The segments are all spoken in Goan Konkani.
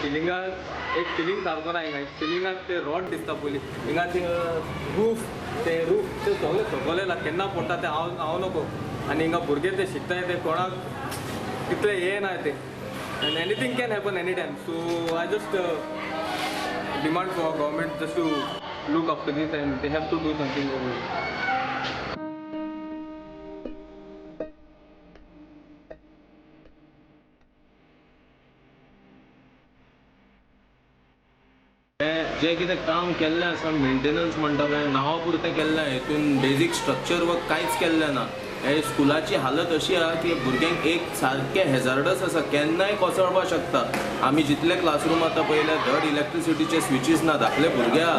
सिलिंगार एक सिलींग सारको ना हिंगा, सिलिंगार ते रॉड दिसता पयलीं. हिंगा ते रूफ, ते रूफ ते सगळे सकयले केन्ना पडटा ते हांव हांव नको. आनी हिंगा भुरगे ते शिकताय ते कोणाक तितले हे ना ते, and anything can happen any time. So I just demand for government just to look after this and they have to do something over it. जें कितें काम केल्लें आसा मेंटेनन्स म्हणटा तें नांवा पुरतें केल्लें, हेतून बेजीक स्ट्रक्चर वर्क कांयच केल्लें ना. हे स्कुलाची हालत अशी आहा की भुरग्यांक एक सारकें हेजार्डस आसा, केन्नाय कोसळपाक शकता. आमी जितले क्लासरूम आतां पळयल्या धड इलेक्ट्रिसिटीचे स्विचीस ना. धाकले भुरगे आहा,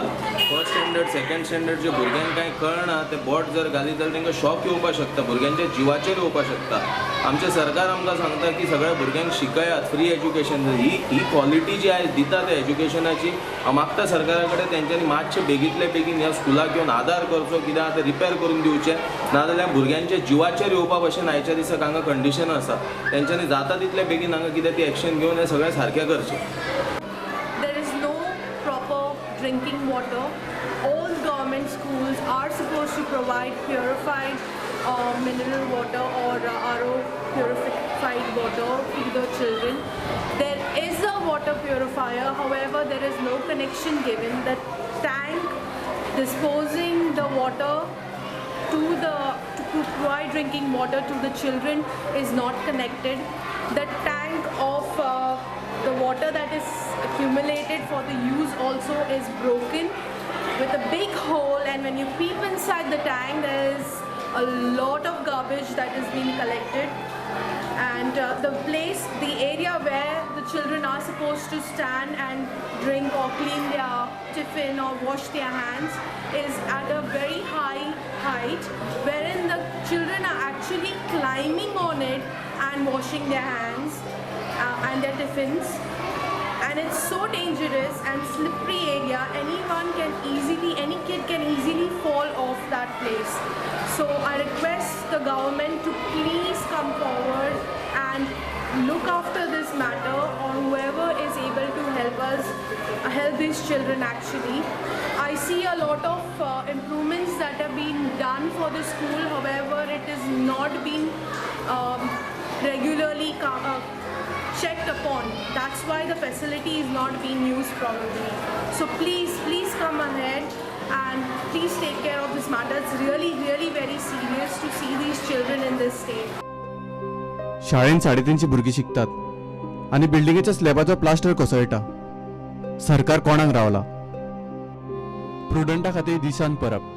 फर्स्ट स्टँडर्ड सेकंड स्टँडर्डचे भुरग्यांक कांय कळना, ते बोट जर घालीत जाल्यार तांकां शॉक येवपाक शकता, भुरग्यांच्या जिवाचेर येवपाक शकता. आमचें सरकार आमकां सांगता की सगळ्या भुरग्यांक शिकयात, फ्री एज्युकेशन. ही ही क्वॉलिटी जी आयज दिता त्या एज्युकेशनाची, हांव मागता सरकारा कडेन तेंच्यांनी मातशें बेगींतले बेगीन ह्या स्कुलाक येवन आदार करचो, कित्याक आतां रिपेर करून दिवचें, नाजाल्यार भुरग्यांच्या जिवाचेर येवपा भशेन आयच्या दिसाक हांगा कंडिशन आसा. तेंच्यांनी जाता तितले बेगीन हांगा कितें ती एक्शन घेवन हें सगळें सारकें करचें. There is no proper drinking water. All government schools are supposed to provide purified mineral water or RO purified water to the children. There is a water purifier, however, there is no connection given. The tank disposing the water to provide drinking water to the children is not connected. The tank of the water that is accumulated for the use also is broken with a big hole, and when you peep inside the tank there is a lot of garbage that is being collected. And the place, the area where the children are supposed to stand and drink or clean their tiffin or wash their hands is at a very high height, wherein the children are actually climbing on it and washing their hands and their tiffins. And it's so dangerous and slippery area. Anyone can easily, any kid can easily fall off that place. So I request the government to please come forward and look after this matter, or whoever is able to help us, help these children actually. I see a lot of improvements that have been done for the school, however it is not been regularly checked upon. That's why the facility is not being used probably. So please, please come ahead and please take care of this matter. It's really, really very serious to see these children in this state. शाळेन 350 भुरगीं शिकतात आनी बिल्डिंगेच्या स्लॅबाचो प्लास्टर कोसळटा. सरकार कोणाक रावला? प्रुडंटा खातीर दिशान परब.